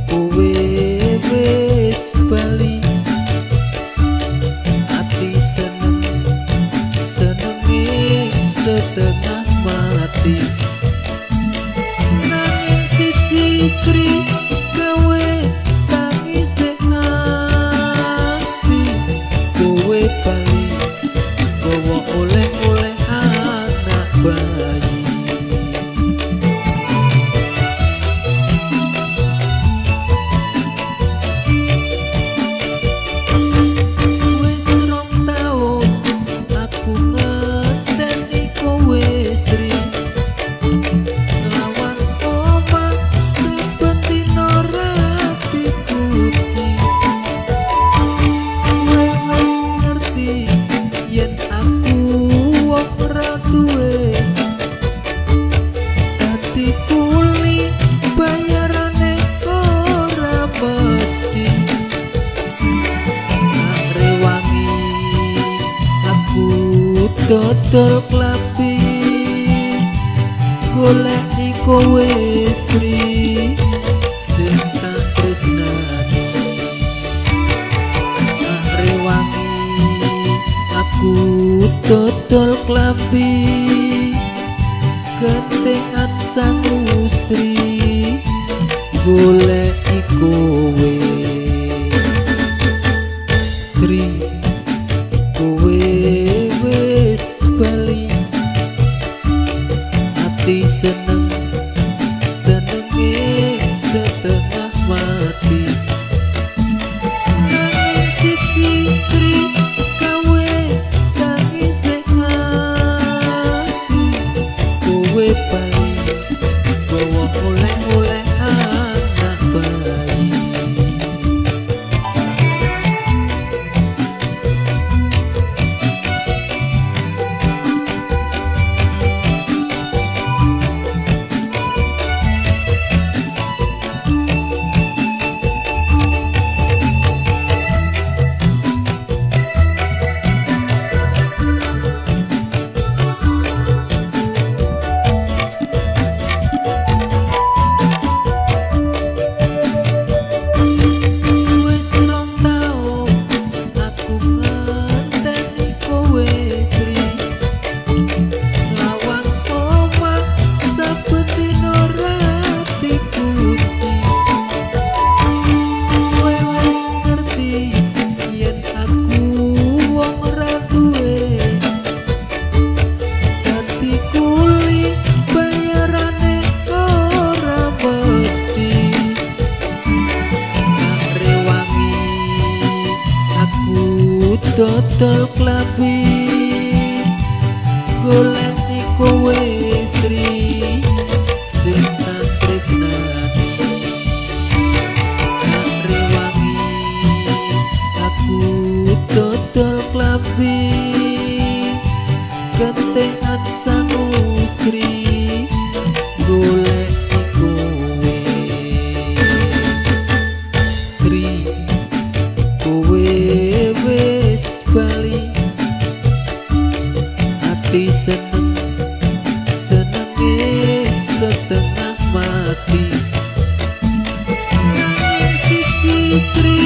Kowe wis bali, ati seneng senenge setengah mati. Nanging siji Sri gawe tangise ati, kowe bali gawa oleh-oleh anak bayi. Wis 2 taun aku ngenteni kowe Sri, lawang omah saben dina ra dikunci. Kowe wis ngerti yen aku wong ora duwe, dadi kuli bayarane ora mesti. Rewangi aku dodol klambi goleki kowe Sri sing tak tresnani. Rewangi aku dodol klambi kentekan sangu Sri goleki kowe Sri. Kowe wis bali, ati seneng senenge setengah mati. Nanging siji Sri gawe tangise ati, kowe bali gawa oleh-oleh anak bayi. Wis 2 taun aku ngenteni kowe Sri, lawang omah saben dina ra dikunci. Kowe wis ngerti yen aku wong ora duwe, dadi kuli bayarane ora mesti. Rewangi aku dodol klambi goleki kowe Sri sing tak tresnani. Rewangi aku dodol klambi kentekan sangu Sri goleki kowe Sri. Kowe wis bali, ati seneng senenge setengah mati. Nanging siji Sri